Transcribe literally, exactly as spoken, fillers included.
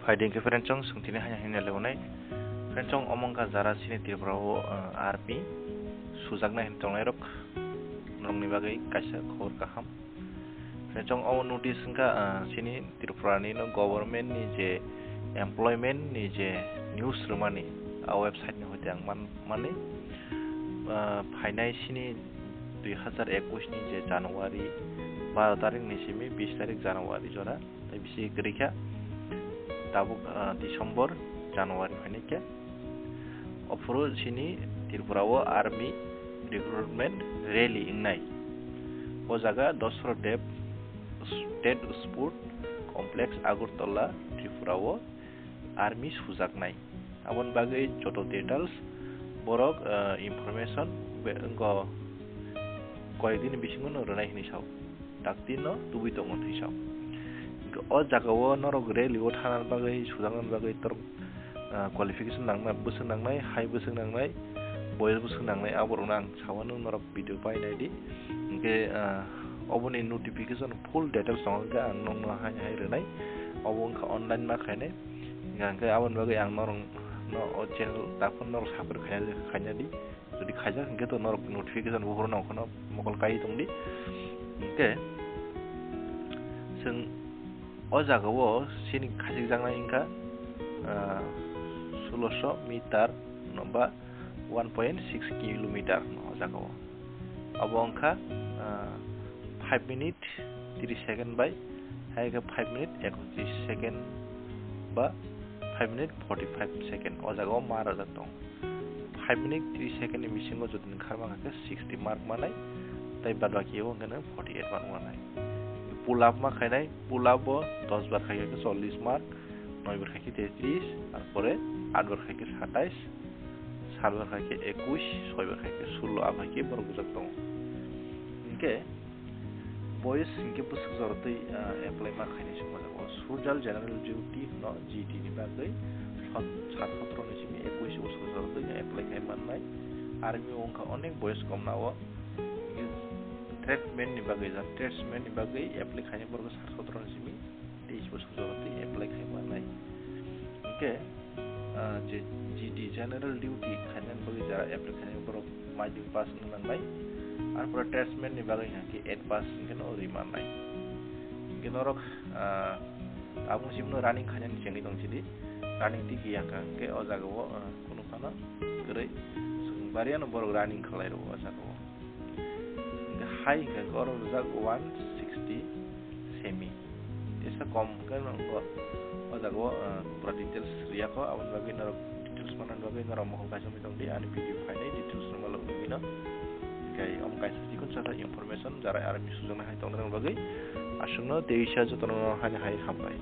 Paiding khe friend chong swng tini hanya hanya lewnai. Friend chong omongka jara sini Tripura o, ah, army sujaknai hin tongnai rok norokni bagwi kaisa khobor kaham. Friend chong omo notice wngkha, ah, sini Tripura ni no government ni je employment ni je news rwmani a website ni hoite ang man mani, ah, phainai sini dui hazar ekush ni je January baro tarik ni simi bis tarik January jora. Tei bisi kwrwi kha tabuk, ah, December, January phainai khe. Ophuru sini Tripura o army recruitment rally wngnai. O jaga Dasarath Dev State Sport Complex Agartala, Tripura o army sujaknai. Aboni bagwi joto details borok, ah, information be-, wngkha koyekdini bisingo no rwnai hinwi sao. Dakti no tubui tongo hinwi sao. Hinkhe o jaga o norok rally o thana bagwi, sujakna bagwi torok, ah, qualification nangna, bwswk nangnai, hai bwswk nangnai, boyes bwswk nangnai, aborokno ang sawano norok video pai naidi. Hinkhe, ah, oboni notification full details tongo, hinkhe ang nokno hai hai rwnai. Obo wngkha online ma khainai. Hinkhe aboni bagwi ang norok no o channel taphor norok subscribe khaina, khaina di. Jodi khaijak hinkhe to norok notification bo horo nang kheno mokol kai tongdi. Hinkhe chwng o jaga o sini khachikjaknai wngkha, ah, sulosho meter no ba one point six kilometer no o jaga o. Abo wngkha, ah, five minute tris second bai hai khe five minute ekotris second ba five minute forty five second o jaga o ma rwjak tongo. Five minute tris second ni bisingo jodi nwng kharma kha khe sixty mark manai, tei bad baki o hwnkhe nwng forty eight mark manai. Pull up ma khainai, pull up o dos bar khai khe chollish mark, noi bar khai khe tetris, tarpore aat bar khai khe satais, sat bar khai khe ekush, soi bar khai khe sullo, abo hai khe borok bujak tongo. Hinkhe boys hinkhe bwswk jorotwi, ah, apply ma khainai se o jaga o. Soldier General Duty no G D ni bagwi sat, sat sotro ni simi ekush bosor jorotwi no apply khai mannai. Army o wngkha onek boys komna o. Hinkhe tradesman ni bagwi, ja, tradesman ni bagwi apply khainai borok sat sotro ni simi teis bosor jorotwi apply khai mannai. Hinkhe, ah, je G D General Duty khainani bagwi jara apply khainai borok matric pass wngna nangnai. Arpore tradesman ni bagwi hwnkhe eight pass hwnkhe no rwi mannai. Hinkhe norok, ah, tabuk simi no running khainani chengwi tong sidi. Running twi kiya hwnkha hinkhe o jaga o, ah, kunu phano kwrwi chwng bariya no borok running khlai rwo o jaga o. Hinkhe hai hinkhe oro rijak one sixty semi. Tesa kom hwnkhe nokgo o jaga o, ah, pura details riya kho, aboni bagwi norok details manani bagwi norok mokol kaisa wngwi tongdi, ani video phainai details rwma logwi no. Hinkhe omo kaisa chikon sakha information, jara army sujaknai hai tongna bagwi aswkno teisa jotono haino hai hambai.